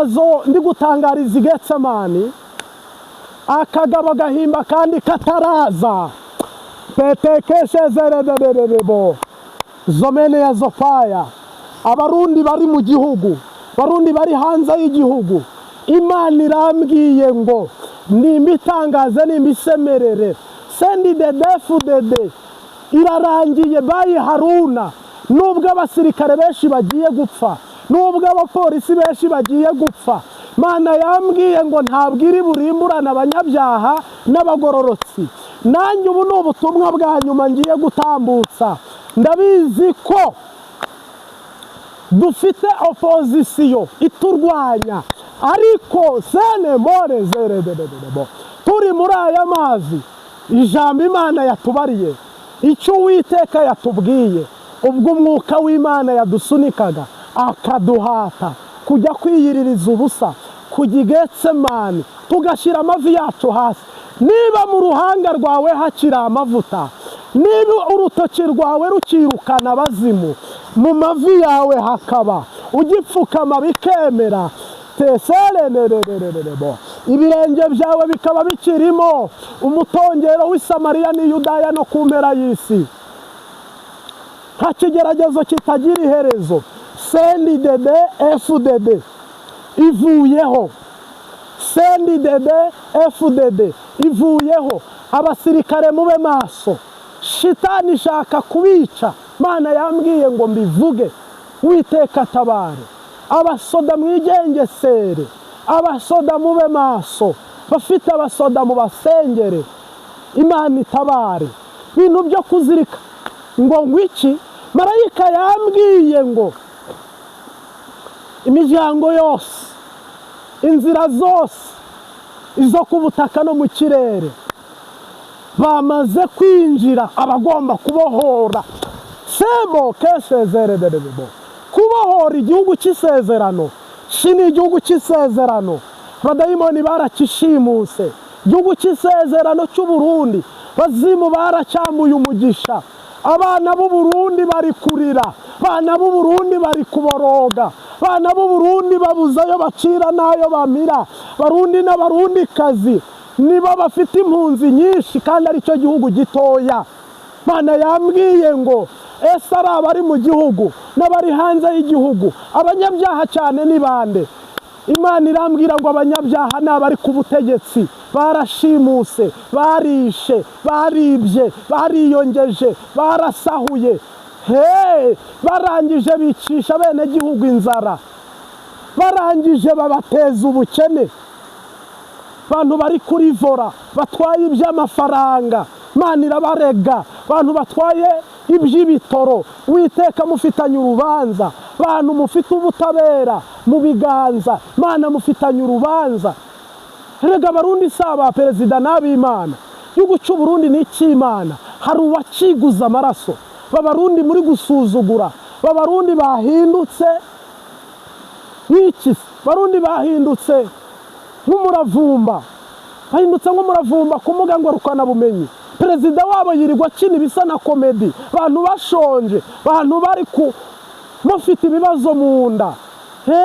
Zo ndi gutangariza Getsemani, akagabo gahimba kandi kataraza petekeshezeredererebo zomene ya zofaya. Abarundi bari mu gihugu, Barundi bari hanze y'igihugu, Imana irambwiye ngo nimbitangaze, nimbisemerere. CNDD-FDD irarangiye bayi Haruna. Nubwo abasirikare benshi bagiye gupfa, nubwo abapolisi benshi bagiye gupfa, Mana yambwiye ngo ntabwo iri burimburane abanyabyaha n'abagororotsi. Nanjye ubu ni ubutumwa bwa nyuma ngiye gutambutsa. Ndabizi ko dufite opozisiyo iturwanya, ariko sene more zeredededebo turi muri aya mazi. Ijambo Imana yatubariye, icyo Uwiteka yatubwiye ubwo Umwuka w'Imana yadusunikaga akaduhata kujya kwiyiririza ubusa, kujya i Getsemani, tugashyira amavi yacu hasi. Niba mu ruhanga rwawe hakiri amavuta, niba urutoki rwawe rukirukana abazimu, mu mavi yawe hakaba ugipfukama bikemera, teserenererererebo ibirenge byawe bikaba bikirimo umutongero w'i Samariya n'Iyudaya no ku mpera y'isi, nta kigeragezo kitagira iherezo. CNDD FDD ivuyeho, CNDD FDD ivuyeho. Abasirikare mube maso, shitani ishaka kubica. Mana yambwiye ngo mbivuge, Witeka atabare. Abasoda mwigengesere, abasoda mube maso, bafite abasoda mubasengere, Imana itabare. Ibintu byo kuzirika ngo ngwiki, marayika yambwiye ngo imiryango yose, inzira zose, izo ku butaka no mu kirere, bamaze kwinjira abagomba kubohora sebo kesezerererebo, kubohora igihugu cy'isezerano. Iki ni igihugu cy'isezerano, abadayimoni barakishimuse. Igihugu cy'isezerano cy'Uburundi, bazimu baracyambuye umugisha. Abana b'Uburundi bari kurira, abana b'Uburundi bari kuboroga, abana b'Uburundi babuze ayo bacira n'ayo bamira. Barundi n'Abarundikazi nibo bafite impunzi nyinshi kandi aricyo gihugu gitoya. Mana yambwiye ngo ese ari abari mu gihugu n'abari hanze y'igihugu, abanyabyaha cyane ni bande? Imana irambwira ngo abanyabyaha ni abari ku butegetsi. Barashimuse, barishe, baribye, bariyongeje, barasahuye, he barangije bicisha bene gihugu inzara, barangije babateza ubukene. Abantu bari kuri volant batwaye iby'amafaranga, Imana irabarega. Abantu batwaye iby'ibitoro, Witeka mufitanye urubanza. Bantu mufite ubutabera mu biganza, Imana mufitanye urubanza. Rega Abarundi si aba perezida n'ab'Imana. Igihugu cy'Uburundi ni icy'Imana, hari uwakiguza amaraso. Babarundi muri gusuzugura, Babarundi bahindutse nk'iki se? Barundi bahindutse nk'umuravumba, bahindutse nk'umuravumba ku mbuga ngurukanabumenyi. Perezida wabo yirirwa akina ibisa na comédie, abantu bashonje, abantu bari ku mufite ibibazo mu nda, he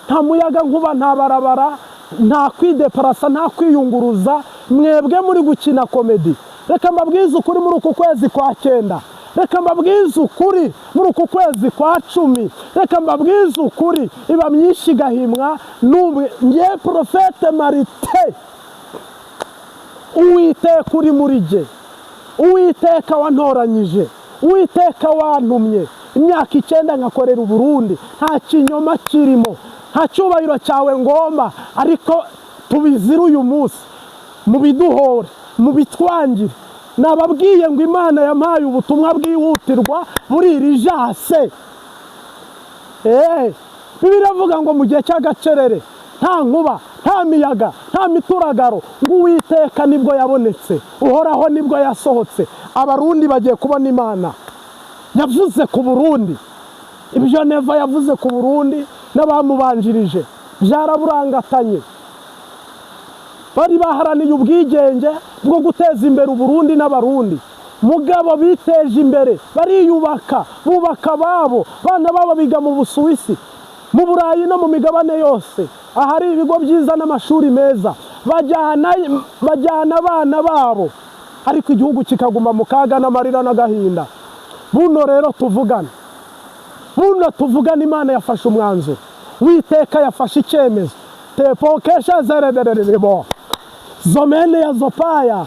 nta muyaga nkuba, nta barabara, nta kwideparasa, nta kwiyunguruza, mwebwe muri gukina comédie. Reka mbabwize ukuri, muri uku kwezi kwa cyenda, reka mbabwize ukuri, muri uku kwezi kwa 10, reka mbabwize ukuri, iba myinshi igahimwa n'umwe. Ngiye prophète Marite, Uwiteka uri muri jye, Uwiteka wantoranyije, Uwiteka wantumye imyaka 9 nkakorera Uburundi, nta kinyoma kirimo, nta cyubahiro cyawe ngomba, ariko tubizire uyu munsi, mubiduhore, mubitwangire. Nababwiye ngo Imana yampaye ubutumwa bwihutirwa muri iri jase. Bibiliya iravuga ngo mu gihe cy'agacerere, nta nkuba, nta miyaga, nta mituragaro, ngo Uwiteka nibwo yabonetse, Uhoraho nibwo yasohotse. Abarundi bagiye kubona Imana yavuze ku Burundi. Ibyo Neva yavuze ku Burundi n'abamubanjirije byaraburangatanye. Bari baharaniye ubwigenge bwo guteza imbere Uburundi n'Abarundi, mugabo biteje imbere, bariyubaka, bubaka ababo, abana babo biga mu Busuwisi, mu Burayi no mu migabane yose. Ahari ibigo byiza n'amashuri meza, bajyana abana babo, ariko igihugu kikaguma mu kaga n'amarira n'agahinda. Buno rero tuvugana, buno tuvugana, Imana yafashe umwanzuro, Uwiteka yafashe icyemezo. Tepokesha zeredererebo zomene ya zopaya.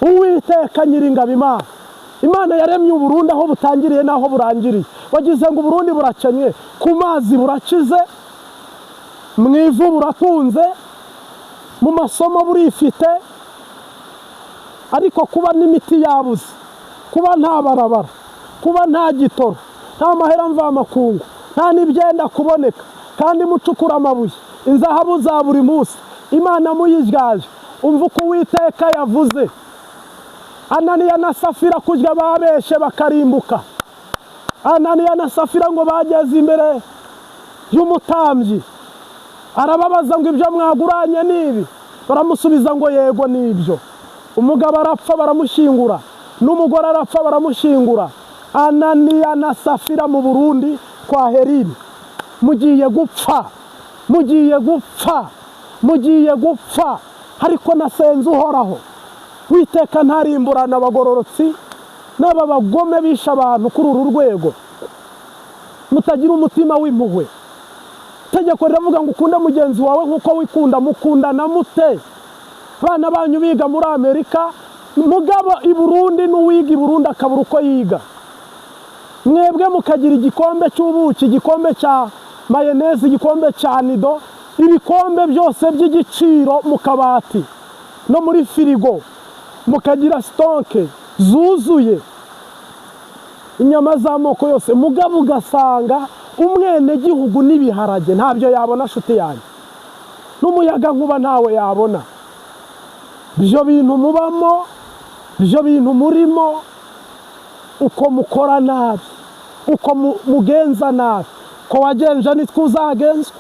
Uwiteka Nyiringabo Imana, Imana yaremye Uburundi aho butangiriye n'aho burangiriye. Wagize ngo Uburundi burakennye, ku mazi burakize, mu ivu buratunze, mu masomo burifite, ariko kuba n'imiti yabuze, kuba nta barabara, kuba nta gitoro, nta mahera mvamakungu, nta n'ibyenda kuboneka, kandi mucukura amabuye, inzahabu za buri munsi, Imana muyiryaje. Umva uko Uwiteka yavuze. Ananiya na Safira kurya babeshe bakarimbuka. Ananiya na Safira ngo bageze imbere y'umutambyi, arababaza ngo ibyo mwaguranye nibi? Baramusubiza ngo yego nibyo. Umugabo arapfa baramushyingura, n'umugore arapfa baramushyingura. Ananiya na Safira mu Burundi kwa Herini, mugiye gupfa, mugiye gupfa, mugiye gupfa. Ariko nasenze Uhoraho, Witeka ntarimburana abagororotsi n'aba bagome bishe abantu kuri uru rwego. Mutagira umutima w'impuhwe. Itegeko riravuga ngo ukunde mugenzi wawe nk'uko wikunda. Mukundana mute? Abana banyu biga muri Amerika, mugabo i Burundi n'uwiga i Burundi akabura uko yiga. Mwebwe mukagira igikombe cy'ubuki, igikombe cya mayoneze, igikombe cya nido, ibikombe byose by'igiciro mu kabati no muri firigo, mukagira stock zuzuye inyama z'amoko yose, mugabo ugasanga umwenegihugu n'ibiharage ntabyo yabona. Shuti yanjye, n'umuyaga nkuba ntawe yabona. Ibyo bintu mubamo, ibyo bintu murimo, uko mukora nabi, uko mugenza nabi, ko wagenje nitwo uzagenzwa.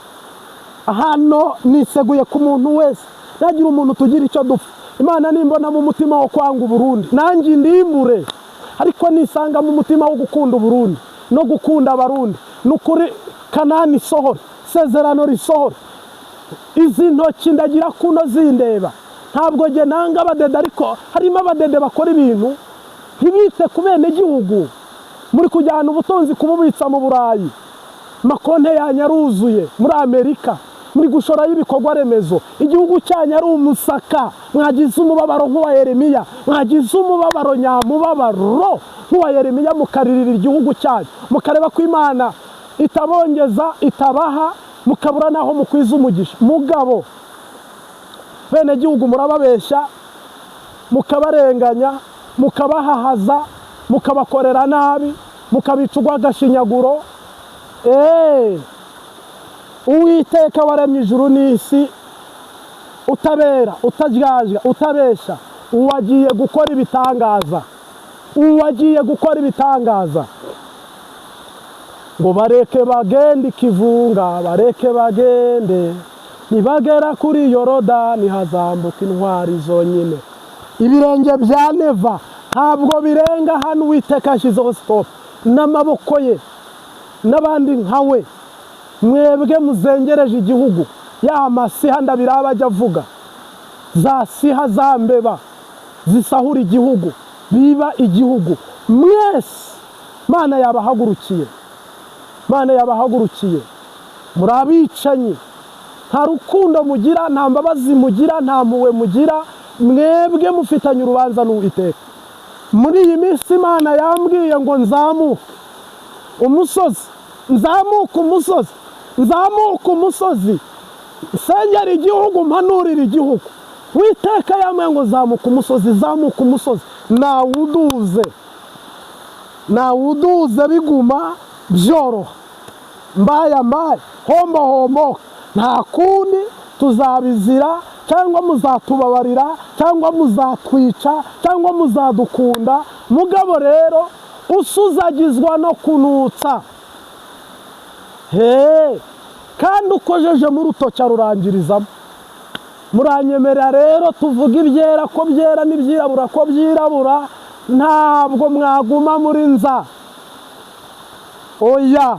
Hano niseguye ku muntu wese, ntagire umuntu tugira icyo dupfa. Imana nimbona mu mutima wo kwanga Uburundi, nanjye indimbure, ariko nisanga mu mutima wo gukunda Uburundi no gukunda Abarundi, ni ukuri Kanani isohore, isezerano risohore. Izi ntoki ndagira kuno zindeba. Ntabwo njye nanga abadede, ariko harimo abadede bakora ibintu ntibite ku benegihugu. Muri kujyana ubutunzi kububitsa mu Burayi, makonte yanyu aruzuye muri Amerika, muri gushorayo ibikorwa remezo, igihugu cyanyu ari umusaka. Mwagize umubabaro nk'uwa Yeremiya, mwagize umubabaro nyamubabaro nk'uwa Yeremiya, mukaririra igihugu cyanyu, mukareba ko Imana itabongeza, itabaha, mukabura n'aho mukwiza umugisha. Mugabo bene gihugu murababeshya, mukabarenganya, mukabahahaza, mukabakorera nabi, mukabica urw'agashinyaguro. Uwiteka waremye ijuru n'isi, utabera, utaryajya, utabeshya, uwagiye gukora ibitangaza, uwagiye gukora ibitangaza, ngo bareke bagende ikivunga, bareke bagende, nibagera kuri Yorodani hazambuka intwari zonyine. Ibirenge bya Neva ntabwo birenga hano Uwiteka yashyizeho stop, n'amaboko ye n'abandi nka we. Mwebwe muzengereje igihugu, ya masiha ndabiraba ajya avuga, za siha za mbeba zisahura igihugu, biba igihugu, mwese Mana yabahagurukiye, Mana yabahagurukiye. Muri abicanyi, nta rukundo mugira, nta mbabazi mugira, nta mpuhwe mugira. Mwebwe mufitanye urubanza n'Uwiteka. Muri iyi minsi Imana yambwiye ngo nzamuke umusozi, nzamuke umusozi, nzamuke umusozi, nsengera igihugu, mpanurira igihugu. Witeka yambwiye ngo zamuka umusozi, zamuka umusozi, nawuduze, nawuduze, biguma byoroha. Mbaya mbaya, hombo hombo, nta kundi tuzabizira, cyangwa muzatubabarira, cyangwa muzatwica, cyangwa muzadukunda. Mugabo rero usuzagizwa no kunutsa he, kandi ukojeje mu rutoki arurangirizamo. Muranyemerera rero tuvuga ibyera ko byera n'ibyirabura ko byirabura. Ntabwo mwaguma muri nza, oya.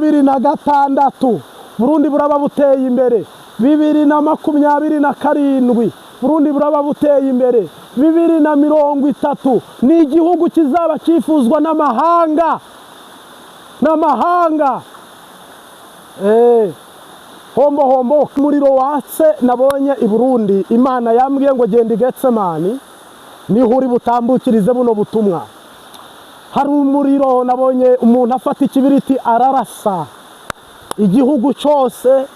2026. Burundi buraba buteye imbere. 2027 Burundi buraba buteye imbere. 2030 ni igihugu kizaba cyifuzwa n'amahanga, n'amahanga. Hombo hombo, umuriro watse nabonye i Burundi. Imana yambwiye ngo genda i Getsemani, niho uri butambukirize buno butumwa. Hari umuriro nabonye, umuntu afata ikibiriti ararasa igihugu cyose,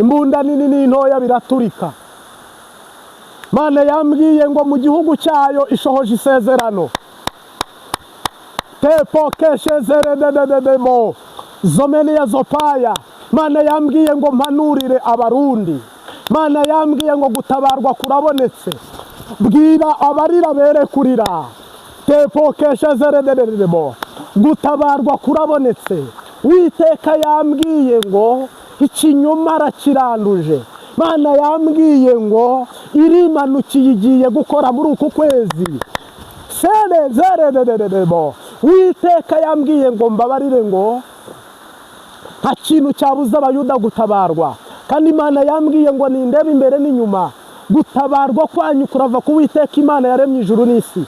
imbunda nini n'intoya biraturika. Mana yambwiye ngo mu gihugu cyayo ishohoje isezerano. Tepo keshezeredededemo zomeni ya zopaya. Mana yambwiye ngo mpanurire Abarundi. Mana yambwiye ngo gutabarwa kurabonetse, bwira abarira bere kurira. Tepo keshezeredededemo, gutabarwa kurabonetse. Witeka yambwiye ngo ikinyoma arakiranduje. Mana yambwiye ngo irimanukiye, igiye gukora muri uku kwezi. Sere zeredededemo. Witeka yambwiye ngo mbabarire ngo nta kintu cyabuza Abayuda gutabarwa. Kandi Imana yambwiye ngo nindebe imbere n'inyuma, gutabarwa kwanyu kurava ku Witeka Imana yaremye ijuru n'isi.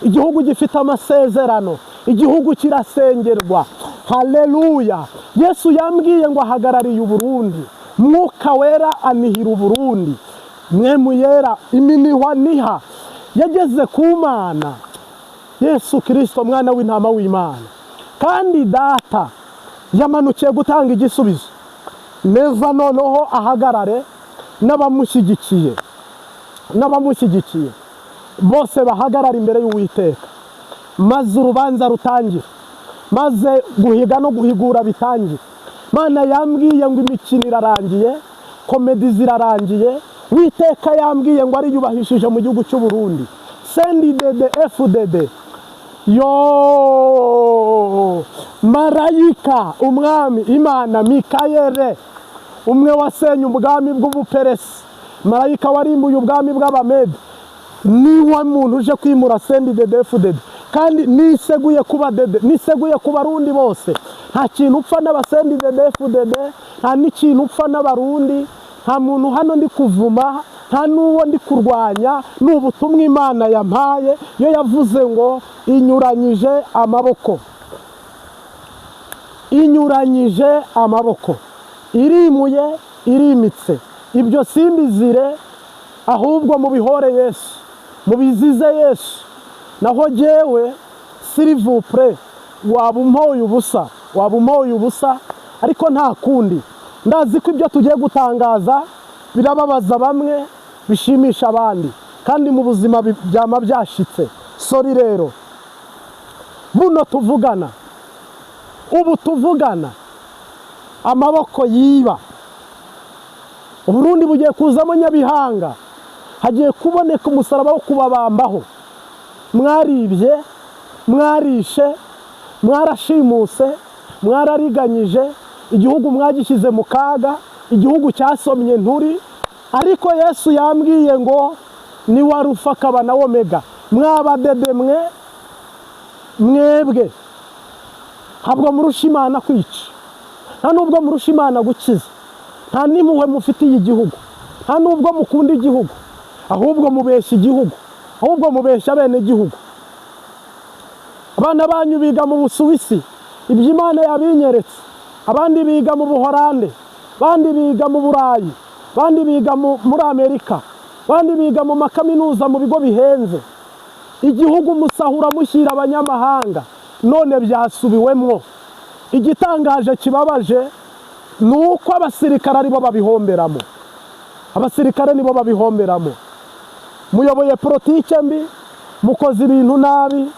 Igihugu gifite amasezerano, igihugu kirasengerwa. Haleluya! Yesu yambwiye ngo ahagarariye Uburundi. Mwuka Wera anihira Uburundi. Mwemu Yera iminihwa niha yageze ku Mana. Yesu Kirisito, mwana w'intama w'Imana, kandi Data yamanukiye gutanga igisubizo neza. Noneho ahagarare n'abamushyigikiye, n'abamushyigikiye bose bahagarara imbere y'Uwiteka, maze urubanza rutangire, maze guhiga no guhigura bitangire. Mana yambwiye ngo imikino irarangiye, comédie zirarangiye. Witeka yambwiye ngo ariyubahishije mu gihugu cy'u Burundi. CNDD FDD yo, marayika umwami Imana Mikayere, umwe wasenye ubwami bw'Ubuperesi, marayika warimbuye ubwami bw'Abamedi, niwe muntu uje kwimura CNDD FDD. Kandi niseguye kuba dede, niseguye ku Barundi bose. Nta kintu upfa n'aba CNDD FDD, nta n'ikintu upfa n'Abarundi. Nta muntu hano ndi kuvuma, nta n'uwo ndi kurwanya. Ni ubutumwa Imana yampaye, yo yavuze ngo inyuranyije amaboko, inyuranyije amaboko, irimuye, irimitse. Ibyo simbizire, ahubwo mubihore Yesu, mubizize Yesu. Naho jyewe, s'il vous plaît, waba umpoye ubusa, waba umpoye ubusa, ariko nta kundi. Ndazi ko ibyo tugiye gutangaza birababaza bamwe, bishimisha abandi, kandi mu buzima byama byashitse. Sorry rero, buno tuvugana, ubu tuvugana, amaboko yiba Uburundi bugiye kuzamo Nyabihanga, hagiye kuboneka umusaraba wo kubabambaho. Mwaribye, mwarishe, mwarashimuse, mwarariganyije igihugu, mwagishyize mu kaga, igihugu cyasomye nturi. Ariko Yesu yambwiye ngo ni wa Alufa akaba na Omega. Mwabadede mwe, mwebwe ntabwo murusha Imana kwica, nta nubwo murusha Imana gukiza, nta n'impuhwe mufitiye igihugu, nta nubwo mukunda igihugu, ahubwo mubeshya igihugu, ahubwo mubeshya bene igihugu. Abana banyu biga mu Busuwisi, ibyo Imana yabinyeretse. Abandi biga mu Buhorande, abandi biga mu Burayi, abandi biga muri Amerika, abandi biga mu makaminuza, mu bigo bihenze. Igihugu musahura mushyira abanyamahanga, none byasubiwemwo. Igitangaje kibabaje ni uko abasirikare aribo babihomberamo, abasirikare nibo babihomberamo. Muyoboye politike mbi, mukoze ibintu nabi,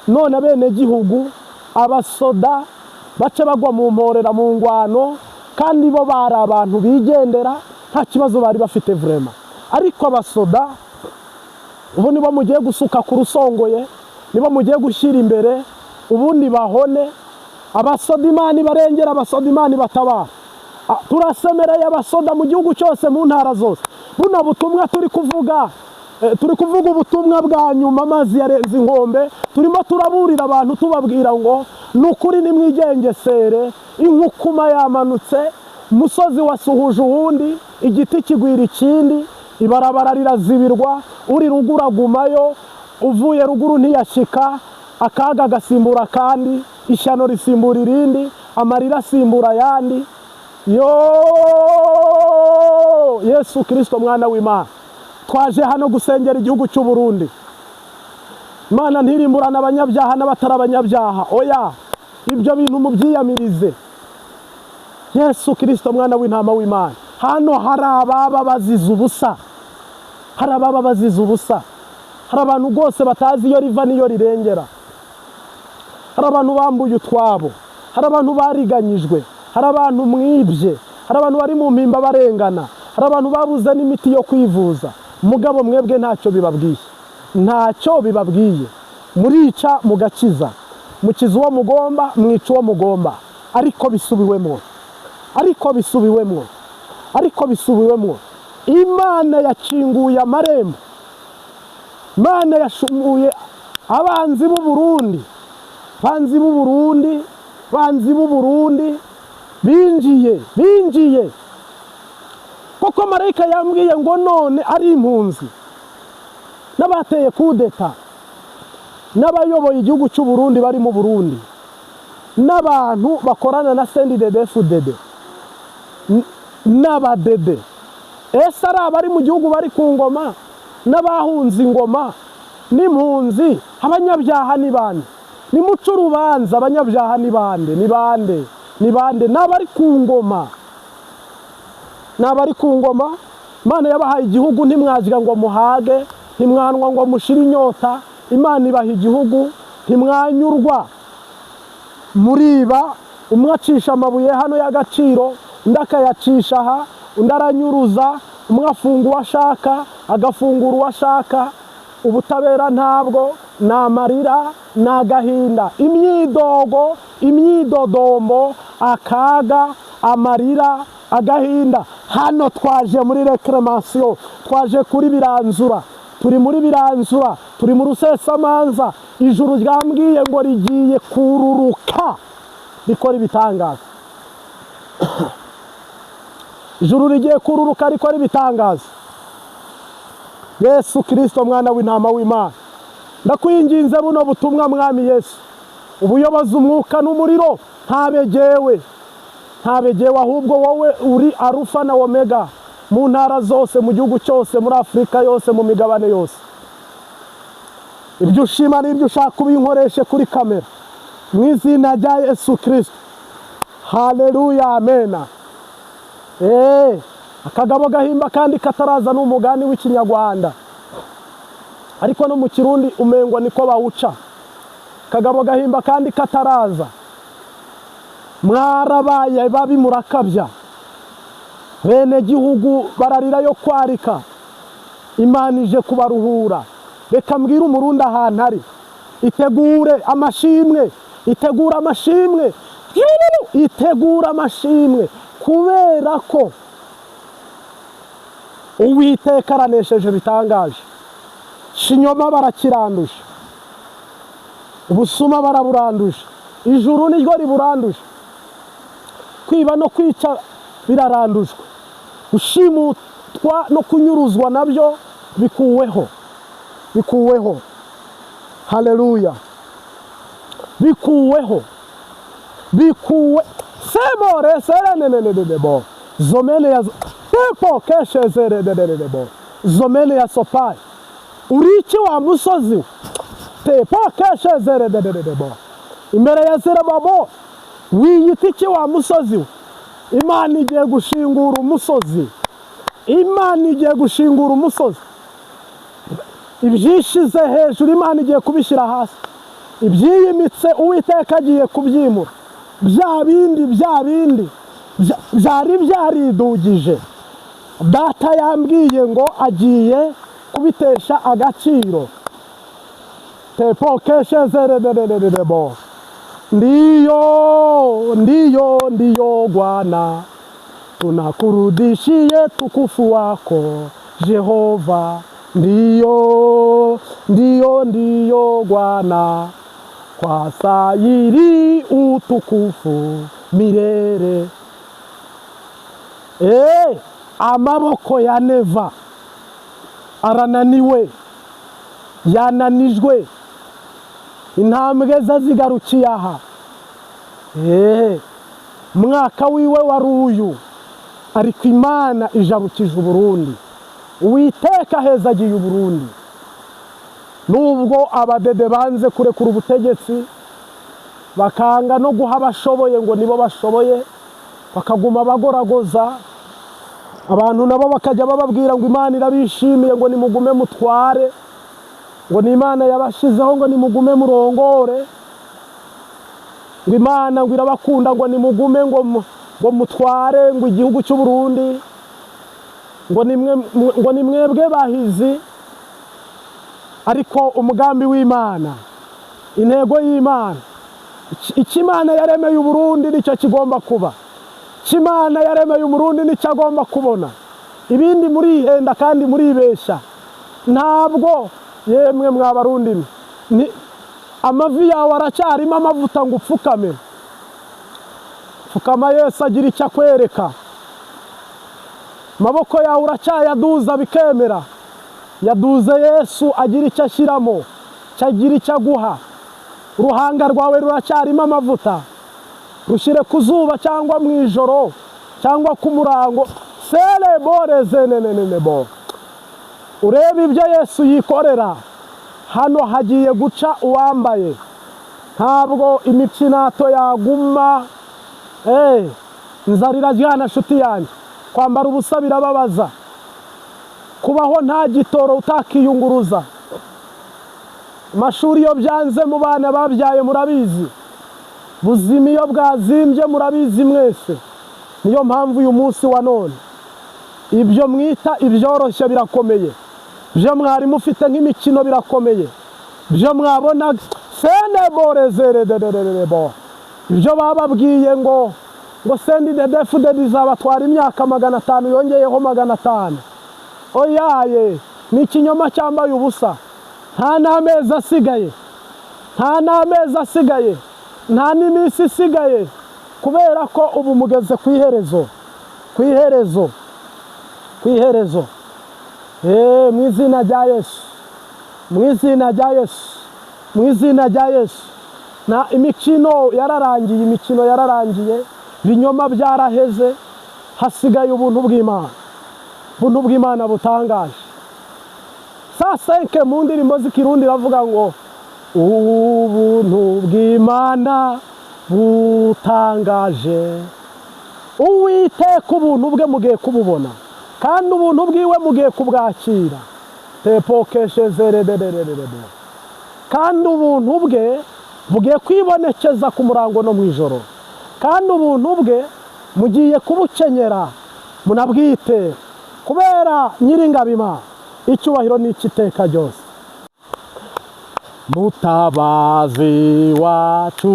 none abenegihugu, abasoda bace bagwa mu mporera, mu ngwano, kandi bo bari abantu bigendera, nta kibazo bari bafite vraiment. Ariko abasoda ubu nibo mugiye gusuka ku rusongoye, nibo mugiye gushyira imbere, ubundi bahone. Abasoda, Imana ibarengera, abasoda, Imana ibatabara. Turasemereye abasoda mu gihugu cyose, mu ntara zose. Buno butumwa turi kuvuga, turi kuvuga ubutumwa bwa nyuma, amazi yarenze inkombe. Turimo turaburira abantu, tubabwira ngo ni ukuri nimwigengesere, inkukuma yamanutse. Umusozi wasuhuje uwundi, igiti kigwira ikindi, ibarabara rirazibirwa, uri ruguru agumayo, uvuye ruguru ntiyashika, akaga gasimbura kandi, ishyano risimbura irindi, amarira asimbura ayandi. Yo Yesu Kristo mwana w'Imana, twaje hano gusengera igihugu cy'u Burundi. Imana ntirimburana abanyabyaha n'abatari abanyabyaha, oya, ibyo bintu mubyiyamirize. Yesu Kristo mwana w'intama w'Imana, hano hari ababa bazize ubusa, hari ababa bazize ubusa, hari abantu rwose batazi iyo riva n'iyo rirengera, hari abantu bambuye utwabo, hari abantu bariganyijwe, hari abantu mwibye, hari abantu bari mu mpimba barengana, hari abantu babuze n'imiti yo kwivuza. Mugabo mwebwe ntacyo bibabwiye, ntacyo bibabwiye. Murica mugakiza, mukiza uwo mugomba, mwica uwo mugomba, ariko bisubiwemo, ariko bisubiwemo, ariko bisubiwemo. Imana yakinguye amarembo, Imana yashumuye abanzi b'u Burundi, banzi b'u Burundi, banzi b'u Burundi binjiye, binjiye. Koko marayika yambwiye ngo none ari impunzi n'abateye kudeta n'abayoboye igihugu cy'u Burundi bari mu Burundi n'abantu bakorana na CNDD-FDD n'abadede, ese ari abari mu gihugu bari ku ngoma n'abahunze ingoma n'impunzi, abanyabyaha ni bande? Nimuce urubanza, abanyabyaha ni bande? Ni bande? Ni bande? N'abari ku ngoma, n'abari ku ngoma. Imana yabahaye igihugu, ntimwazira ngo muhage, ntimwanwa ngo mushire inyota. Imana ibaha igihugu, ntimwanyurwa, muriba. Umwe acisha amabuye hano y'agaciro, undi akayacisha aha, undi aranyuruza, umwe afunga uwo ashaka, agafungura uwo ashaka. Ubutabera ntabwo, ni amarira, ni agahinda, imyidogo, imyidodombo, akaga, amarira, agahinda. Hano twaje muri réclamation, twaje kuri biranzura, turi muri biranzura, turi mu rusesamanza. Ijuru ryambwiye ngo rigiye kururuka rikora ibitangaza. Ijuru rigiye kururuka rikora ibitangaza. Yesu Kristo mwana w'intama w'Imana, ndakwinginze buno butumwa mwami Yesu, ubuyobozi umwuka n'umuriro, ntabegewe, ntabegewe, ahubwo wowe uri Arufa na Omega mu ntara zose, mu gihugu cyose, muri Afurika yose, mu migabane yose. Ibyo ushima n'ibyo ushaka ubinkoreshe kuri kamera, mu izina rya Yesu Kristo. Haleluya, amena. Akagabo gahimba kandi kataraza ni umugani w'ikinyarwanda, ariko no mu Kirundi umengwa niko bawuca. Akagabo gahimba kandi kataraza. Mwarabaye babi, murakabya, bene gihugu bararira yo kwarika, Imana ije kubaruhura. Reka mbwire Umurundi ahantu ari, itegure amashimwe, itegure amashimwe, itegure amashimwe, kubera ko Uwiteka aranesheje bitangaje. Shinyoma barakiranduje, ubusuma baraburanduje, ijuru niryo riburanduje, kwiba no kwica birarandujwe, gushimutwa no kunyuruzwa nabyo bikuweho, bikuweho. Haleluya, bikuweho, bikuwe. Sebore serenenenenebo zomene ya tepo keshe zeredededebo zomene ya sopai. Uri iki wa musozi we? Tepo keshe zeredededebo imbere ya Zerubabeli, wiyita iki wa musozi we? Imana igiye gushingura umusozi, Imana igiye gushingura umusozi. Ibyishize hejuru Imana igiye kubishyira hasi, ibyiyimitse Uwiteka agiye kubyimura. Bya bindi, bya bindi byari byaridugije, Data yambwiye ngo agiye kubitesha agaciro. Tepo keshe zeredededebo. Ndiyo, ndiyo, ndiyo Bwana, tunakurudishie tukufu wako Jehova. Ndiyo, ndiyo, ndiyo Bwana, kwa sayiri utukufu milele. Amaboko ya Neva arananiwe, yananijwe, intambwe ze zigarukiye aha. Mwaka wiwe wari uyu, ariko Imana ijabukije Uburundi. Uwiteka ahezagiye Uburundi. Nubwo abadede banze kurekura ubutegetsi, bakanga no guha abashoboye ngo nibo bashoboye, bakaguma bagoragoza abantu, nabo bakajya bababwira ngo Imana irabishimiye, ngo nimugume mutware, ngo ni Imana yabashizeho, ngo nimugume murongore, ngo Imana ngo irabakunda, ngo nimugume ngo mutware ngo igihugu cy'u Burundi, ngo ni mwebwe bahizi. Ariko umugambi w'Imana, intego y'Imana, icyo Imana yaremeye Uburundi nicyo kigomba kuba, icyo Imana yaremeye Umurundi nicyo agomba kubona. Ibindi murihenda kandi muribeshya. Ntabwo yemwe mwabarundi, ni amavi yawe aracyarimo amavuta ngo upfukame. Pfukama Yesu agira icyo akwereka. Amaboko yawe uracyayaduza bikemera, yaduze Yesu agira icyo ashyiramo, cyagira icyo aguha. Uruhanga rwawe ruracyarimo amavuta, rushyire ku zuba cyangwa mu ijoro cyangwa ku murango. Sereboreze nenenebo, urebe ibyo Yesu yikorera. Hano hagiye guca uwambaye, ntabwo imikinato yaguma. Inzara iraryana nshuti yanjye, kwambara ubusa birababaza, kubaho nta gitoro utakiyunguruza. Amashuri iyo byanze mu bana babyaye murabizi, buzima iyo bwazimbye murabizi mwese. Niyo mpamvu uyu munsi wa none ibyo mwita ibyoroshye birakomeye, ibyo mwari mufite nk'imikino birakomeye, ibyo mwabona seneborezeredederebo, ibyo bababwiye ngo CNDD-FDD izabatwara imyaka 500 yongeyeho 500, oyaye, ni ikinyoma cyambaye ubusa. Nta n'amezi asigaye, nta n'amezi asigaye, nta n'iminsi isigaye, kubera ko ubu mugeze ku iherezo, ku iherezo, ku iherezo. Mu izina rya Yesu, mu izina rya Yesu, mu izina rya Yesu. Na imikino yararangiye, imikino yararangiye, ibinyoma byaraheze, hasigaye ubuntu bw'Imana, ubuntu bw'Imana butangaje. Sa senke mu ndirimbo z'ikirundi iravuga ngo ubuntu bw'Imana butangaje. Uwiteka ubuntu bwe mugiye kububona, kandi ubuntu bwiwe mugiye kubwakira. Tepokeshezerederererebo, kandi ubuntu bwe bugiye kwibonekeza ku murango no mu ijoro, kandi ubuntu bwe mugiye kubukenyera munabwite, kubera Nyiringabima icyubahiro n'ikiteka ryose. Mutabazi wacu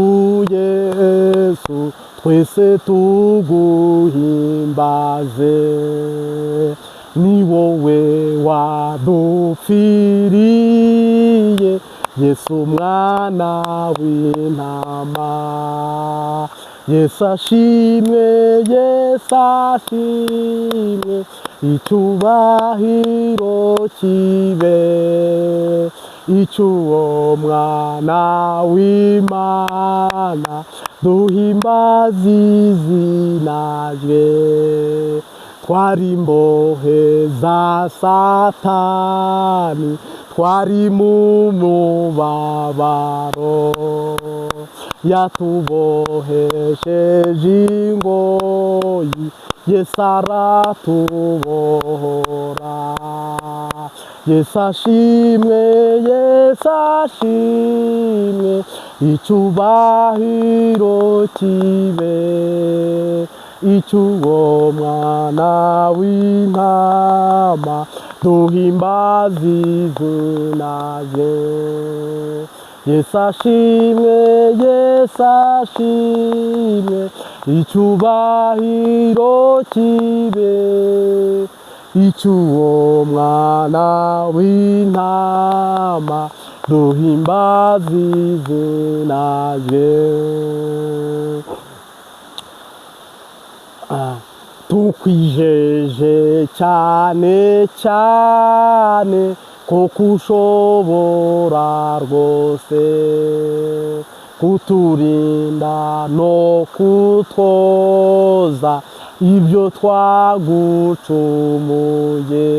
Yesu, twese tuguhimbaze, ni wowe wadupfiriye, Yesu mwana w'intama. Yesu ashimwe, Yesu ashimwe, icyubahiro kibe icy'uwo mwana w'Imana, duhimbaze izina rye. Twari imbohe za Satani, twari mu mubabaro, yatubohesheje ingoyi, Yesu aratubohora. Yesu ashimwe, Yesu ashimwe, icyubahiro kibe icy'uwo mwana w'intama, duhimbaze izina rye. Yesu ashimwe, Yesu ashimwe, icyubahiro kibe icy'uwo mwana w'intama, duhimbaze izina rye. Tukwijeje cyane cyane ko kushobora rwose kuturinda no kutwoza ibyo twagucumuye.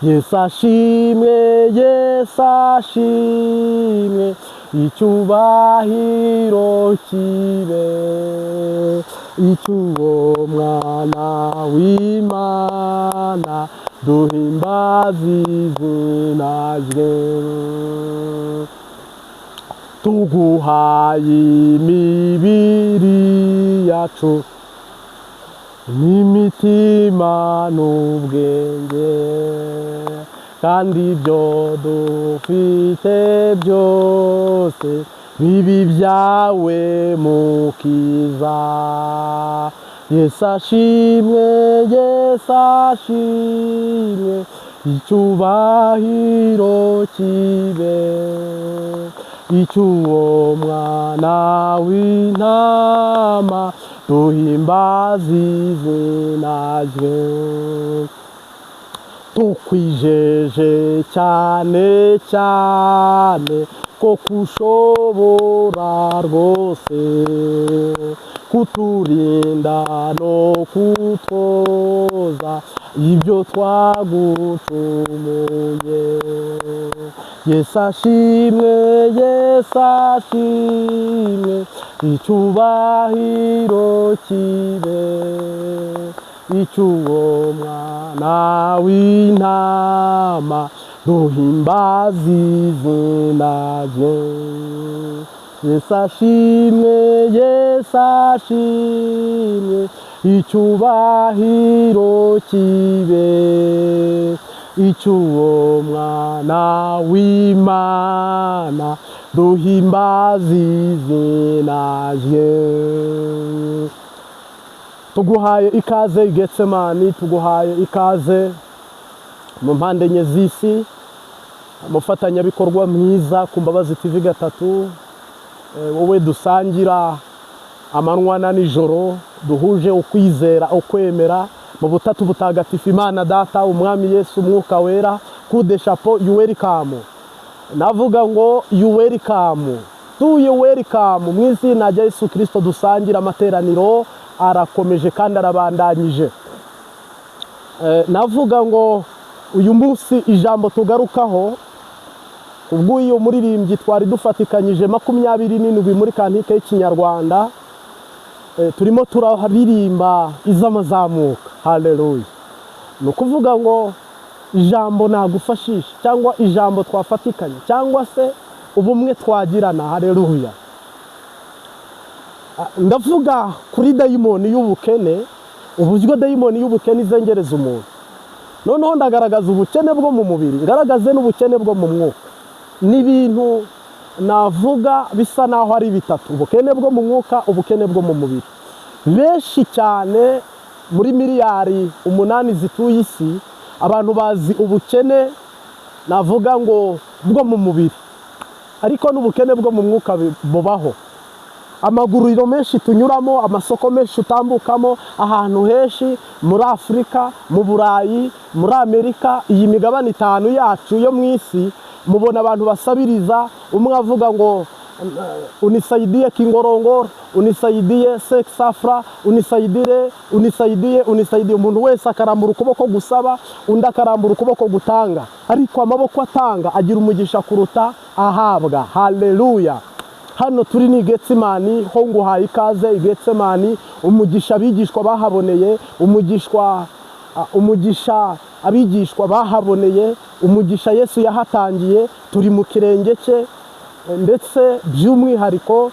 Yesu ashimwe, Yesu ashimwe, icyubahiro kibe icy'uwo mwana w'Imana, duhimbaze izina rye. Tuguhaye imibiri yacu n'imitima n'ubwenge, kandi ibyo dufite byose bibe ibyawe, Mukiza. Yesu ashimwe, Yesu ashimwe, icyubahiro kibe icy'uwo mwana w'intama, duhimbaze izina rye. Tukwijeje cyane cyane ko kushobora rwose kuturinda no kutwoza ibyo twagucumuye. Yesu ashimwe, Yesu ashimwe, icyubahiro kibe icy'uwo mwana w'intama, duhimbaze izina rye. Yesu ashimwe, Yesu ashimwe, icyubahiro kibe icy'uwo mwana w'Imana, duhimbaze izina rye. Tuguhaye ikaze i Getsemani, tuguhaye ikaze mu mpande enye z'isi, umufatanyabikorwa mwiza ku Mbabazi TV 3, wowe dusangira amanywa na nijoro, duhuje ukwizera, ukwemera mu butatu butagatifu, Imana Data, Umwami Yesu, Umwuka Wera. Kude chapeau, you welcome. Navuga ngo you welcome tuye, welcome mu izina rya Yesu Kirisito. Dusangira amateraniro arakomeje kandi arabandanyije. Navuga ngo uyu munsi ijambo tugarukaho, ubw'uyu muririmbyi twari dufatikanyije 27 muri cantique y'ikinyarwanda, turimo turaririmba iz'amazamuka. Haleluya! Ni ukuvuga ngo ijambo nagufashisha, cyangwa ijambo twafatikanye, cyangwa se ubumwe twagirana, haleluya. Ndavuga kuri dayimoni y'ubukene, uburyo dayimoni y'ubukene izengereza umuntu. Noneho ndagaragaza ubukene bwo mu mubiri, ngaragaze n'ubukene bwo mu mwuka. Ni ibintu navuga bisa naho ari bitatu: ubukene bwo mu mwuka, ubukene bwo mu mubiri. Benshi cyane muri miliyari 8 zituye isi, abantu bazi ubukene navuga ngo bwo mu mubiri, ariko n'ubukene bwo mu mwuka bubaho. Amaguriro menshi tunyuramo, amasoko menshi utambukamo, ahantu henshi muri Afurika, mu Burayi, muri Amerika, iyi migabane itanu yacu yo mu isi, mubona abantu basabiriza, umwe avuga ngo "Unisaidie kingorongoro, unisaidie sexafra, unisaidire, unisaidie, unisaidie." Umuntu wese akarambura ukuboko gusaba, undi akarambura ukuboko gutanga, ariko amaboko atanga agira umugisha kuruta ahabwa. Haleluya! Hano turi ni Getsemani, ho nguhaye ikaze i Getsemani. Umugisha abigishwa bahaboneye, umugisha abigishwa bahaboneye, umugisha Yesu yahatangiye, turi mu kirenge cye. Ndetse by'umwihariko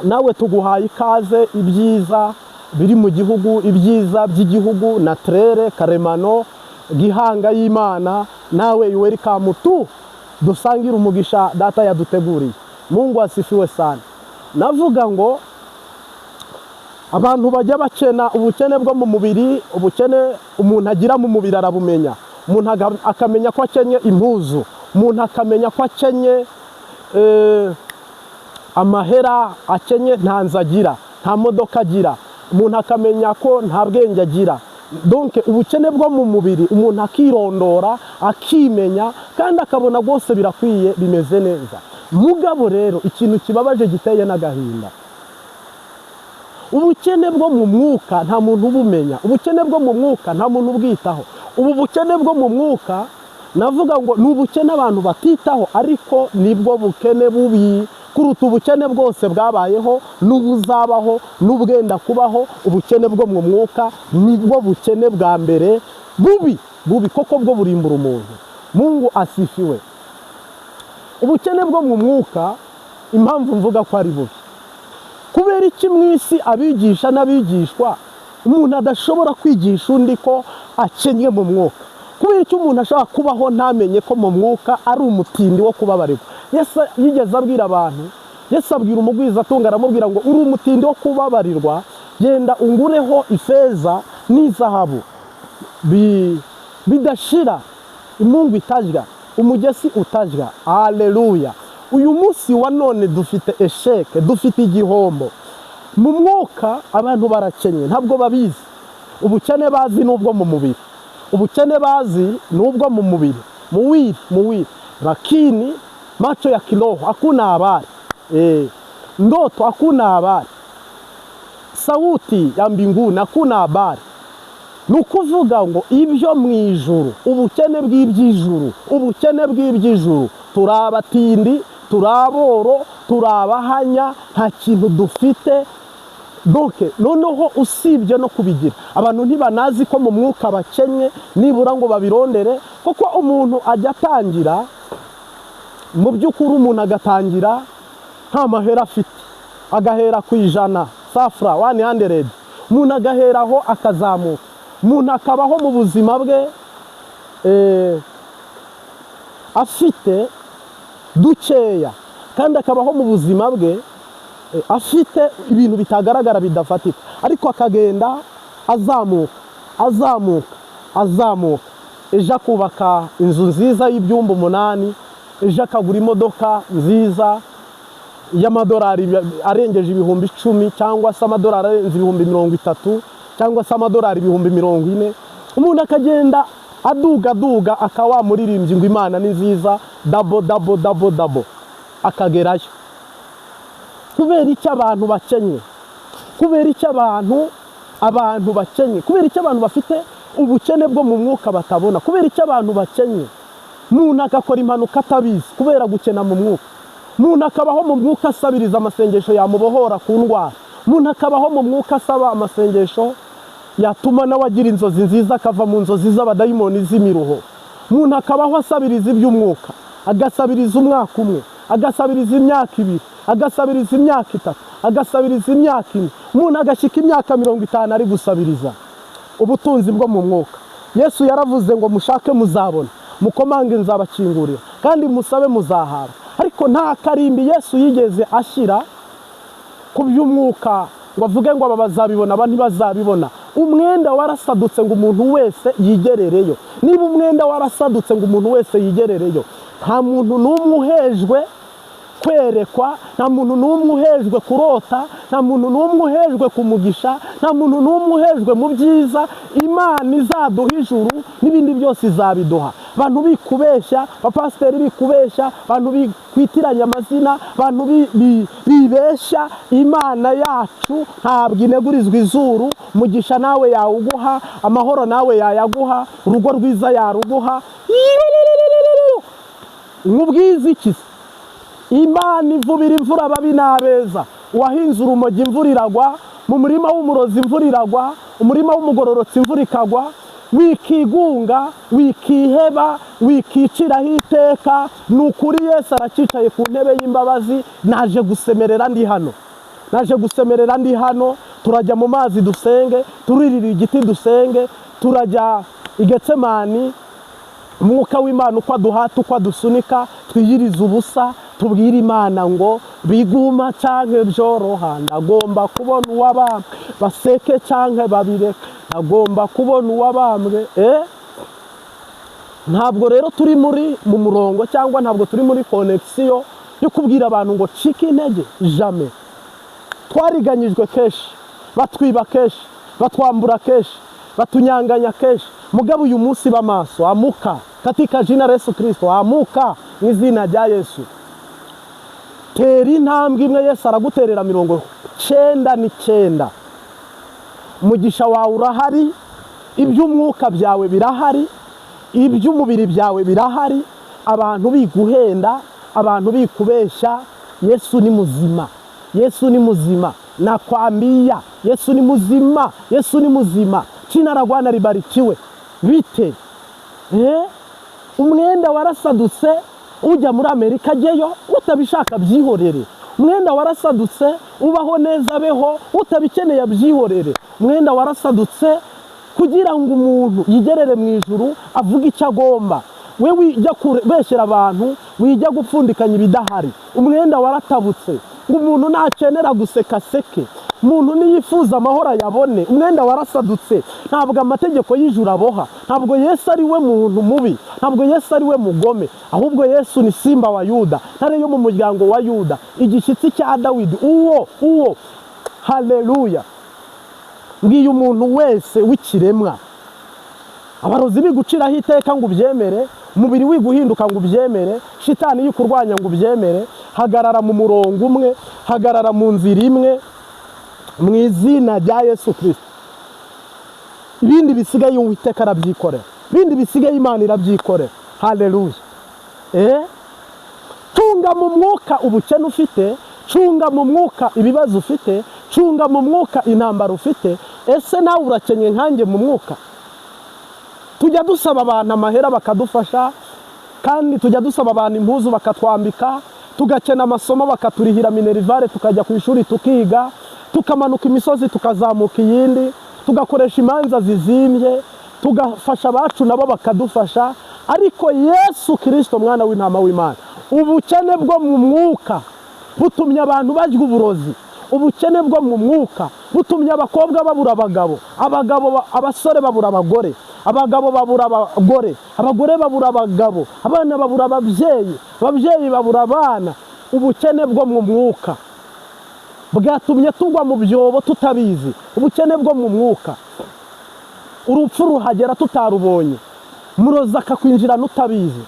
nawe tuguhaye ikaze. Ibyiza biri mu gihugu, ibyiza by'igihugu naturel, karemano, gihanga y'Imana, nawe welcome tu dusangire umugisha Data yaduteguriye. Mungu asifiwe sana. Navuga ngo abantu bajya bakena ubukene bwo mu mubiri. Ubukene umuntu agira mu mubiri arabumenya, umuntu akamenya ko akenye impuzu, umuntu akamenya ko akenye amahera, akenye nta nzu agira, nta modoka agira. Umuntu akamenya ko nta bwenge agira. Donc ubukene bwo mu mubiri, umuntu akirondora, akimenya, kandi akabona rwose birakwiye, bimeze neza. Mugabo rero ikintu kibabaje, giteye n'agahinda, ubukene bwo mu mwuka nta muntu ubumenya. Ubukene bwo mu mwuka nta muntu ubwitaho. Ubu bukene bwo mu mwuka, navuga ngo ni ubukene abantu batitaho, ariko nibwo bukene bubi kuruta ubukene bwose bwabayeho n'ubuzabaho n'ubwenda kubaho. Ubukene bwo mu mwuka nibwo bukene bwa mbere bubi, bubi koko, bwo burimbura umuntu. Mungu asifiwe. Ubukene bwo mu mwuka, impamvu mvuga ko ari bubi, kubera iki mu isi abigisha n'abigishwa, umuntu adashobora kwigisha undi ko akennye mu mwuka? Kubera icyo umuntu ashobora kubaho ntamenye ko mu mwuka ari umutindi wo kubabarirwa? Yesu yigeze abwira abantu, Yesu abwira umugwizatunga, aramubwira ngo: "Uri umutindi wo kubabarirwa, genda ungureho ifeza n'izahabu bidashira, imungu itajya, umugesi utajya." Aleluya! Uyu munsi wa none dufite échec, dufite igihombo mu mwuka. Abantu barakennye, ntabwo babizi. Ubukene bazi ni ubwo mu mubiri, ubukene bazi ni ubwo mu mubiri, muwili, muwili, lakini macho ya kiroho hakuna habari, ndoto hakuna habari, sauti ya mbinguni hakuna habari. Ni ukuvuga ngo ibyo mu ijuru, ubukene bw'iby'ijuru, ubukene bw'iby'ijuru, turi abatindi, turi aboro, turi abahanya, nta kintu dufite. Donc noneho usibye no kubigira, abantu ntibanazi ko mu mwuka bakennye, nibura ngo babirondere. Kuko umuntu ajya atangira, mu by'ukuri umuntu agatangira nta mahera afite, agahera ku 100 safura, 100, umuntu agaheraho akazamuka. Umuntu akabaho mu buzima bwe afite dukeya, kandi akabaho mu buzima bwe afite ibintu bitagaragara, bidafatika, ariko akagenda azamuka, azamuka, azamuka. Ejo akubaka inzu nziza y'ibyumba 8, ejo akagura imodoka nziza y'amadolari arengeje 10,000, cyangwa se amadolari arenze 30,000, cyangwa se amadolari 40,000. Umuntu akagenda aduga, aduga, akaba wa muririmbyi ngo: "Imana ni nziza", double, double, double, double, akagerayo. Kubera icyo abantu bakennye? Kubera icyo abantu bakennye? Kubera icyo abantu bafite ubukene bwo mu mwuka batabona? Kubera icyo abantu bakennye? Umuntu agakora impanuka atabizi kubera gukena mu mwuka. Umuntu akabaho mu mwuka asabiriza amasengesho yamubohora ku ndwara. Umuntu akabaho mu mwuka asaba amasengesho yatuma nawe agira inzozi nziza, akava mu nzozi z'abadayimoni, z'imiruho. Umuntu akabaho asabiriza iby'umwuka, agasabiriza umwaka umwe, agasabiriza imyaka 2, agasabiriza imyaka 3, agasabiriza imyaka 4. Umuntu agashyika imyaka 50 ari gusabiriza ubutunzi bwo mu mwuka. Yesu yaravuze ngo: "Mushake muzabona, mukomange nzabakingurira, kandi musabe muzahabwa." Ariko nta karimbi Yesu yigeze ashyira ku by'umwuka ngo avuge ngo aba bazabibona, aba ntibazabibona. Umwenda warasadutse ngo umuntu wese yigerereyo. Niba umwenda warasadutse ngo umuntu wese yigerereyo, nta muntu n'umwe uhejwe kwerekwa, nta muntu n'umwe uhejwe kurota, nta muntu n'umwe uhejwe ku mugisha, nta muntu n'umwe uhejwe mu byiza. Imana izaduha ijuru, n'ibindi byose izabiduha. Abantu bikubeshya, abapasiteri bikubeshya, abantu bikwitiranya amazina, abantu bibeshya. Imana yacu ntabwo inegurizwa izuru. Umugisha nawe yawuguha, amahoro nawe yayaguha, urugo rwiza yaruguha. Nkubwiza iki se? Imana ivubira imvura ababi n'abeza. Uwahinze urumogi imvura iragwa, mu murima w'umurozi imvura iragwa, umurima w'umugororotsi imvura ikagwa. Wikigunga, wikiheba, wikiciraho iteka. Ni ukuri Yesu aracyicaye ku ntebe y'imbabazi. Naje gusemerera ndi hano, naje gusemerera ndi hano. Turajya mu mazi dusenge, turirira igiti dusenge, turajya i Getsemani. Umwuka w'Imana uko aduhata, uko adusunika, twiyirize ubusa, tubwire Imana ngo: "Biguma canke byoroha, ndagomba kubona uwabambwe. Baseke canke babireke, ndagomba kubona uwabambwe." Ntabwo rero turi muri mu murongo, cyangwa ntabwo turi muri connexion yo kubwira abantu ngo cika intege. Jamais. Twariganyijwe kenshi. Batwiba kenshi, batwambura kenshi, batunyanganya kenshi. Mugabo uyu munsi b'amaso, amuka katika jina la Yesu Kristo, amuka mu izina rya Yesu. Tera intambwe imwe, Yesu araguterera 99. Umugisha wawe urahari, iby'umwuka byawe birahari, iby'umubiri byawe birahari. Abantu biguhenda, abantu bikubeshya, Yesu ni muzima, Yesu ni muzima. Nakwambia Yesu ni muzima, Yesu ni muzima. Jina la Bwana libarikiwe. Bite? Umwenda warasadutse, ujya muri Amerika ajyeyo, utabishaka byihorere. Umwenda warasadutse, ubaho neza abeho, utabikeneye abyihorere. Umwenda warasadutse kugira ngo umuntu yigerere mu ijuru avuge icyo agomba. We wijya kubeshyera abantu, wijya gupfundikanya ibidahari. Umwenda waratabutse ngo umuntu nakenera guseka seke, umuntu niyifuza amahoro ayabone. Umwenda warasadutse. Ntabwo amategeko y'ijuru aboha, ntabwo Yesu ari we muntu mubi, ntabwo Yesu ari we mugome, ahubwo Yesu ni Simba wa Yuda, ntare yo mu muryango wa Yuda, igishyitsi cya Dawidi. Uwo haleluya. Mbwiye umuntu wese w'ikiremwa, abarozi biguciraho iteka ngo ubyemere, umubiri wiguhinduka ngo ubyemere, shitani yikurwanya ngo ubyemere, hagarara mu murongo umwe, hagarara mu nzira imwe, mu izina rya Yesu Kristo. Ibindi bisigaye Uwiteka arabyikorera, ibindi bisigaye Imana irabyikorera. Haleluya. Cunga mu mwuka ubukene ufite, cunga mu mwuka ibibazo ufite, cunga mu mwuka intambara ufite. Ese nawe urakenye nkanjye mu mwuka? Tujya dusaba abantu amahera bakadufasha, kandi tujya dusaba abantu impuzu bakatwambika, tugakena amasomo bakaturihira minerval, tukajya ku ishuri tukiga, tukamanuka imisozi tukazamuka iyindi, tugakoresha imanza zizimbye, tugafasha abacu nabo bakadufasha. Ariko Yesu Kirisito mwana w'intama w'Imana, ubukene bwo mu mwuka butumye abantu barya uburozi, ubukene bwo mu mwuka butumye abakobwa babura abagabo, abagabo abasore babura abagore, abagabo babura abagore, abagore babura abagabo, abana babura ababyeyi, ababyeyi babura abana. Ubukene bwo mu mwuka bwatumye tugwa mu byobo tutabizi. Ubukene bwo mu mwuka, urupfu ruhagera tutarubonye, murozi akakwinjirana utabizi.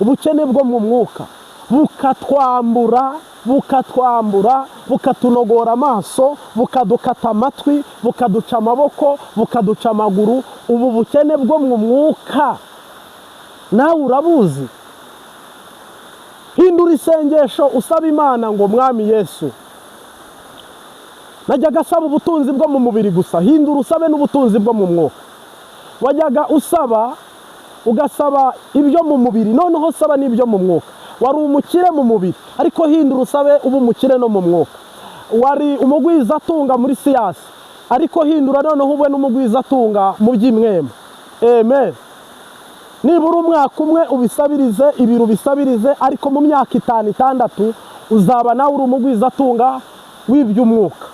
Ubukene bwo mu mwuka bukatwambura, bukatwambura, bukatunogora amaso, bukadukata amatwi, bukaduca amaboko, bukaduca amaguru. Ubu bukene bwo mu mwuka nawe urabuzi. Hindura isengesho usaba Imana ngo Mwami Yesu, najyaga asaba ubutunzi bwo mu mubiri gusa, hindura usabe n'ubutunzi bwo mu mwuka. Wajyaga usaba ugasaba ibyo mu mubiri, noneho usaba n'ibyo mu mwuka. Wari umukire mu mubiri, ariko hindura usabe uba umukire no mu mwuka. Wari umugwizatunga muri siyasi, ariko hindura noneho ube n'umugwizatunga mu by'imwema. Amen. Nibura umwaka umwe ubisabirize, ibiri ubisabirize, ariko mu myaka 5 6 uzaba nawe uri umugwizatunga w'iby'umwuka.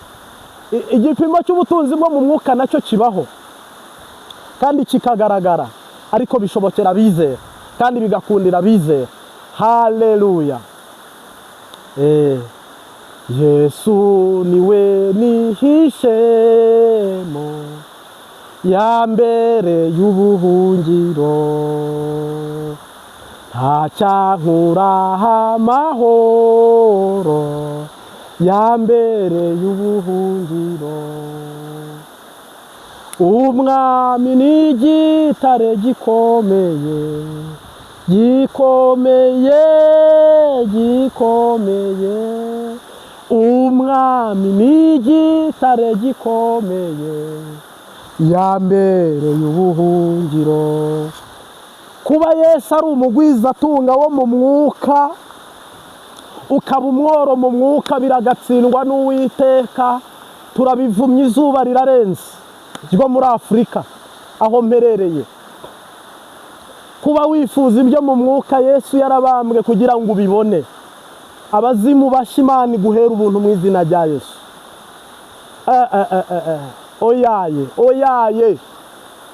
Igipimo cy'ubutunzi bwo mu mwuka nacyo kibaho kandi kikagaragara, ariko bishobokera abizera kandi bigakundira abizera. Haleluya. Yesu niwe nihishemo, ya mbere y'ubuhungiro, nta cyankuraho amahoro, ya mbere y'ubuhungiro. Umwami ni igitare gikomeye, gikomeye, gikomeye. Umwami ni igitare gikomeye, ya mbere y'ubuhungiro. Kuba Yesu ari umugwizatunga wo mu mwuka, ukaba umworo mu mwuka, biragatsindwa n'Uwiteka. Turabivumye, izuba rirarenze ryo muri Afurika aho mperereye. Kuba wifuza ibyo mu mwuka, Yesu yarabambwe kugira ngo ubibone. Abazimu bashya, Imana iguhera ubuntu mu izina rya Yesu. Oyaye, oyaye,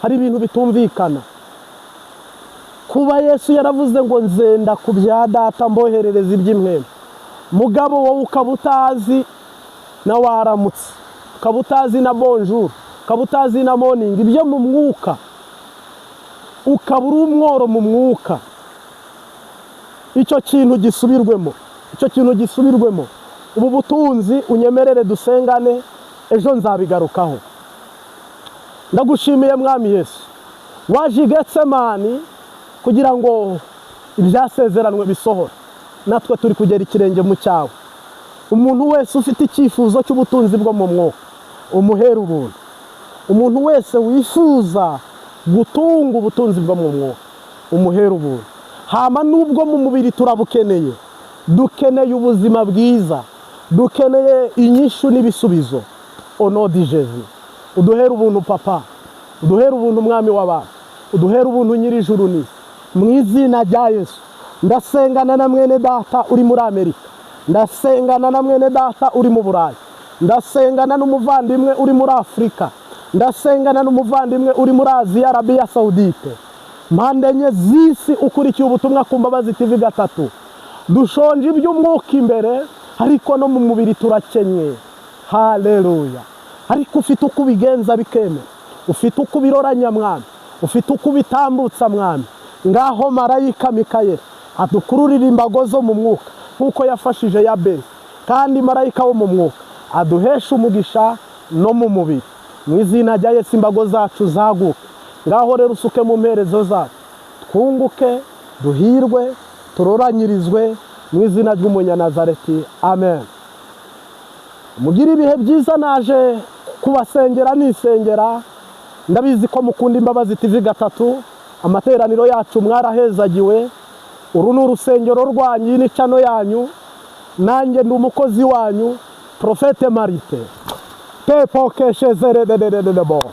hari ibintu bitumvikana. Kuba Yesu yaravuze ngo nzenda ku bya data mboherereza iby'imwema, mugabo wowe ukaba utazi na waramutse. Ukaba utazi na bonjour, ukaba utazi na morning, ibyo mu mwuka, ukaba uri umworo mu mwuka. Icyo kintu gisubirwemo, icyo kintu gisubirwemo. Ubu butunzi unyemerere dusengane, ejo nzabigarukaho. Ndagushimiye, Mwami Yesu, waje i Getsemani kugira ngo ibyasezeranwe bisohore. Natwe turi kugera ikirenge mu cyawe. Umuntu wese ufite icyifuzo cy'ubutunzi bwo mu mwuka, umuhera ubuntu. Umuntu wese wifuza gutunga ubutunzi bwo mu mwuka, umuhera ubuntu. Hama n'ubwo mu mubiri turabukeneye, dukeneye ubuzima bwiza, dukeneye inyishu n'ibisubizo. Au nom de Jésus, uduhere ubuntu, Papa, uduhere ubuntu, Mwami w'abantu, uduhere ubuntu, Nyir'ijuru n'isi. Mu izina rya Yesu, ndasengana na mwene data uri muri Amerika, ndasengana na mwene data uri mu Burayi, ndasengana n'umuvandimwe uri muri Afurika, ndasengana n'umuvandimwe uri muri Aziya, Arabiya Sawudite, mpande enye z'isi, ukurikiye ubutumwa ku Mbabazi TV gatatu. Dushonje iby'umwuka imbere, ariko no mu mubiri turakenye. Haleluya! Ariko ufite uko ubigenza bikemera, ufite uko ubiroranya, Mwami, ufite uko ubitambutsa, Mwami. Ngaho marayika Mikayeli adukururira imbago zo mu mwuka nk'uko yafashije Yabesi, kandi marayika wo mu mwuka aduhesha umugisha no mu mubiri. Mu izina rya Yesu, imbago zacu zaguke. Ngaho rero usuke mu mperezo zacu, twunguke, duhirwe, turoranyirizwe, mu izina ry'Umunyanazareti, amen. Mugire ibihe byiza. Naje kubasengera nisengera. Ndabizi ko mukunda Imbabazi TV gatatu, amateraniro yacu, mwarahezagiwe. Uru ni urusengero rwanyu, iyi ni channel yanyu, nanjye ndi umukozi wanyu, Prophète Marite tepokeshezerederederebo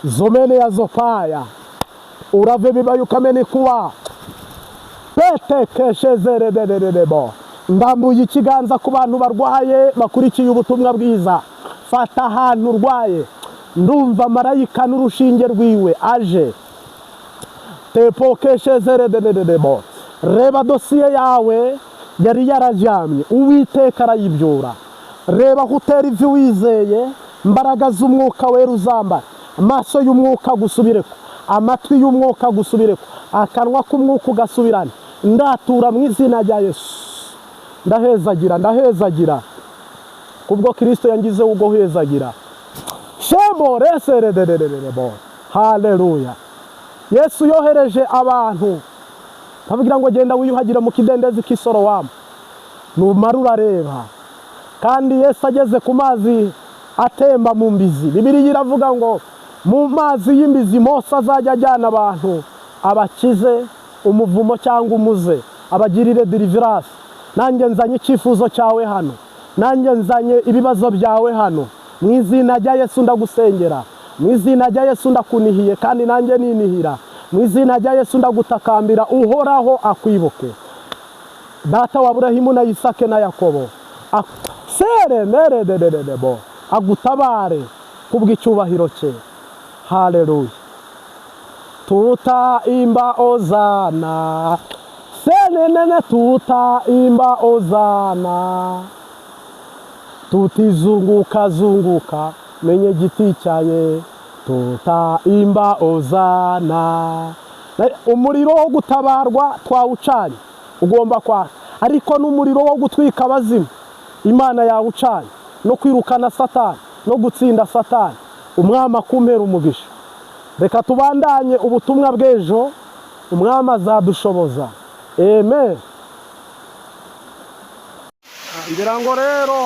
zomene ya zopaya urave bibaye ukamene kuba petekeshezerederederebo. Ndambuye ikiganza ku bantu barwaye bakurikiye ubutumwa bwiza. Fata ahantu urwaye. Ndumva marayika n'urushinge rwiwe aje tepokeshezerederederebo. Reba dosiye yawe yari yararyamye, Uwiteka arayibyura. Reba aho utera ivi wizeye, imbaraga z'Umwuka Wera uzambara, amaso y'umwuka gusubireko, amatwi y'umwuka gusubireko, akanwa k'umwuka ugasubirane. Ndatura mu izina rya Yesu. Ndahezagira, ndahezagira kubwo Kirisito yangizeho ubwo hezagira shemo reserederererebo. Haleluya! Yesu yohereje abantu, ababwira ngo: "Genda wiyuhagire mu kidendezi k'Isorowamu, numara urareba." Kandi Yesu ageze ku mazi atemba mu mbizi, Bibiliya iravuga ngo mu mazi y'imbizi Mose azajya ajyana abantu, abakize umuvumo cyangwa umuze, abagirire deliverance. Nanjye nzanye icyifuzo cyawe hano, nanjye nzanye ibibazo byawe hano. Mu izina rya Yesu ndagusengera, mu izina rya Yesu ndakunihiye, kandi nanjye ninihira. Mu izina rya Yesu ndagutakambira, Uhoraho akwibuke, Data wa Burahimu na Isake na Yakobo, sere mere dedededebo, agutabare kubw'icyubahiro cye. Haleluya! Tutaimba ozana senenene, tutaimba ozana, tutizunguka zunguka menye giti cyaye, tutaimba ozana. Umuriro wo gutabarwa twawucanye, ugomba kwaka, ariko n'umuriro wo gutwika abazimu Imana yawucanye, no kwirukana Satani no gutsinda Satani. Umwami akumpera umugisha. Reka tubandanye ubutumwa bw'ejo, Umwami azadushoboza. Amen. Ngira ngo rero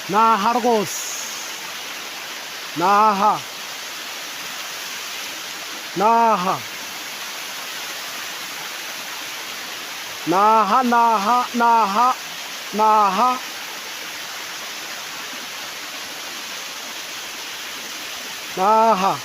naha rwose, naha, naha, naha, naha, naha, naha, naha.